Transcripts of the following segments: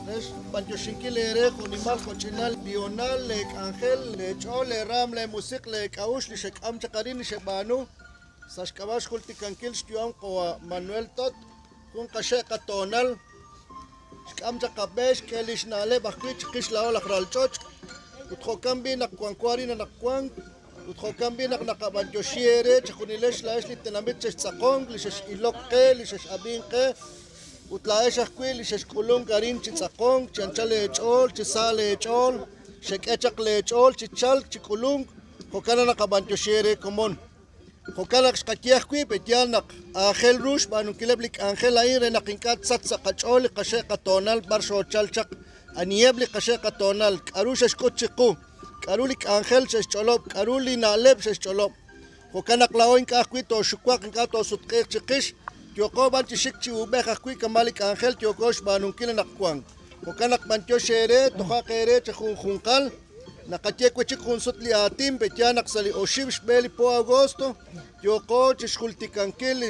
Re xb'antioxinkil eere jo'nimal jo'ch'inal li hoonal, lee k'anjel, lee ch'ool, lee raam, lee musiq', lee k'a'uxl li xek'am chaq arin li xeb'aanu sa' xk'ab'a' xjultikankil xyu'am qawa' Manuel Tot, jun qaxe' qatoonal, xk'am chaq qab'e, xk'e li xna'leb' ajwi' chiqix laa'o laj ral ch'och', ut jo'kan b'i' naq wanko arin anaqwan, ut jo'kan b'i' naq naqab'antioxi eere chejunilex laa'ex li tenamit xextz'aqonk, li xex'ilok qe, li xex'ab'ink qe, ut laa'ex ajwi' li xexk'ulunk arin chi tz'aqonk, chi anchal eech'ool, chi sa leech'ool, xek'e chaq leech'ool chi chalk, chi k'ulunk, jo'kan naq naqab'antioxi eere komon. Jo'kan naq xqaye ajwi' pe yaal naq aajel ru xb'aanunkileb' li k'anjel a'in re naq ink'a' tsachq sa' qach'ool li qaxe' qatoonal b'ar xoochal chaq, aniheb' li qaxe' qatoonal, k'aru xe'xk'ut chiqu, k'aru li k'anjel xe'xch'olob', k'aru li na'leb' xe'xch'olob'. Jo'kan naq laa'o ink'a' ajwi' tooxuwaq, ink'a' toosutq'iiq chiqix, yooqo b'an chi xik chi uub'ej ajwi' kama' li k'anjel yooko xb'aanunkil anaqwan. Jo'kan naq b'antiox eere, toja'q eere chi junjunqal. Naqaye wi' chik jun sut li aatin, pe'yaal naq sa' li oxib' xb'e li po agosto yooqo chi xjultikankil li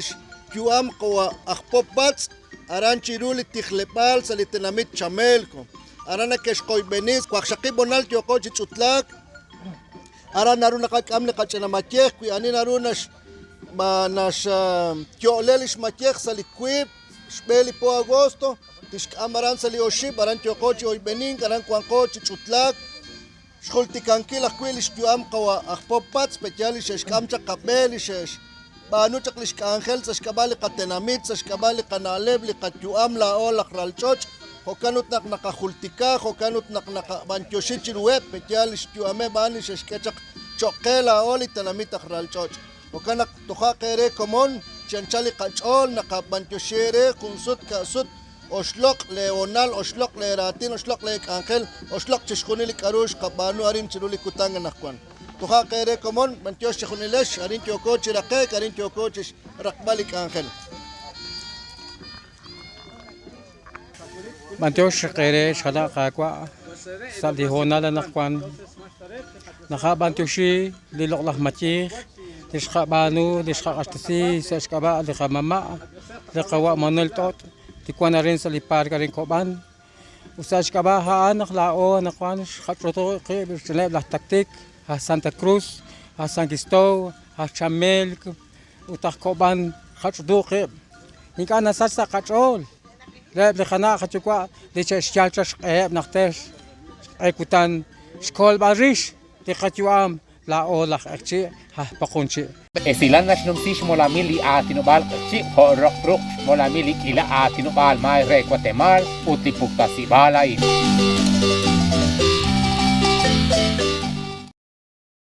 xyu'am qawa' aj Pop B'atz' aran chiru li tijleb'aal sa' li tenamit Chamelco. Aran nake'xqoyb'eni waqxaqib' honal yooqo chi ch'utlaak. Aran naru naqak'am li qach'ina mayej wi ani naru nax naxyo'le li xmayej sa' li wiib' xb'e li po agosto. Tixk'am aran sa' li oxib', aran yooqo chi oyb'enink, aran wanqo chi ch'utlaak, xjultikankil ajwi' li xyu'am qawa' aj Pop Patz, pe'yaal li xe'xk'am chaq qab'e, li xe'xb'aanu chaq li xk'anjel sa' xk'ab'a' li qatenamit, sa' xk'ab'a' li qana'leb', li qayu'am laa'o laj ralch'och', jo'kan ut naq naqajultika, jo'kan ut naq naqab'antioxi chiruheb', pe'yaal li xyu'ameb' a'an li xe'xk'e chaq cho'q qe laa'o li tenamit aj ralch'och'. Jo'kan naq toja'q eere komon, chi anchal li qach'ool naqab'antioxi eere jun sut ka'sut, oxloq' lee hoonal, oxloq' lee raatin, oxloq' lee k'anjel, oxloq' chixjunil li k'a'ru xqab'aanu arin chiru li kutan anaqwan. Toja'q eere komon, b'antiox chejunilex, arin yooko chi raqe'k, arin yooko chixraqb'al li k'anjel. B'antiox eere xjala' Qaawa' sa' li hoonal anaqwan. Naqab'antioxi li loq'laj mayej li xqab'aanu, li xqaq'axtesi sa' xk'ab'a' li qamama' li qawa' Manuel T'ot' li wank arin sa' li park arin Kob'an. Ut sa' xk'ab'a' a'an naq laa'o anaqwan xqach'utub' qib' rik'ineb' laj Tactic, aj Santa Cruz, aj San Cristóbal, aj Chamelco ut aj Kob'an xqach'utub' qib'. Ink'a' nasach sa' qach'ool reheb' li qana' qayuwa' li xe'xyal chaq xq'eheb' najter q'e kutan xkolb'al rix li qayu'am laa'o laj q'eqchi' aj Poqonchi'. Esilal naxnumsi xmolamil li aatinob'aal q'eqchi' jo' roq ruq' xmolamil li k'iila aatinob'aal maay re Watemaal ut li puktasib'aal a'in.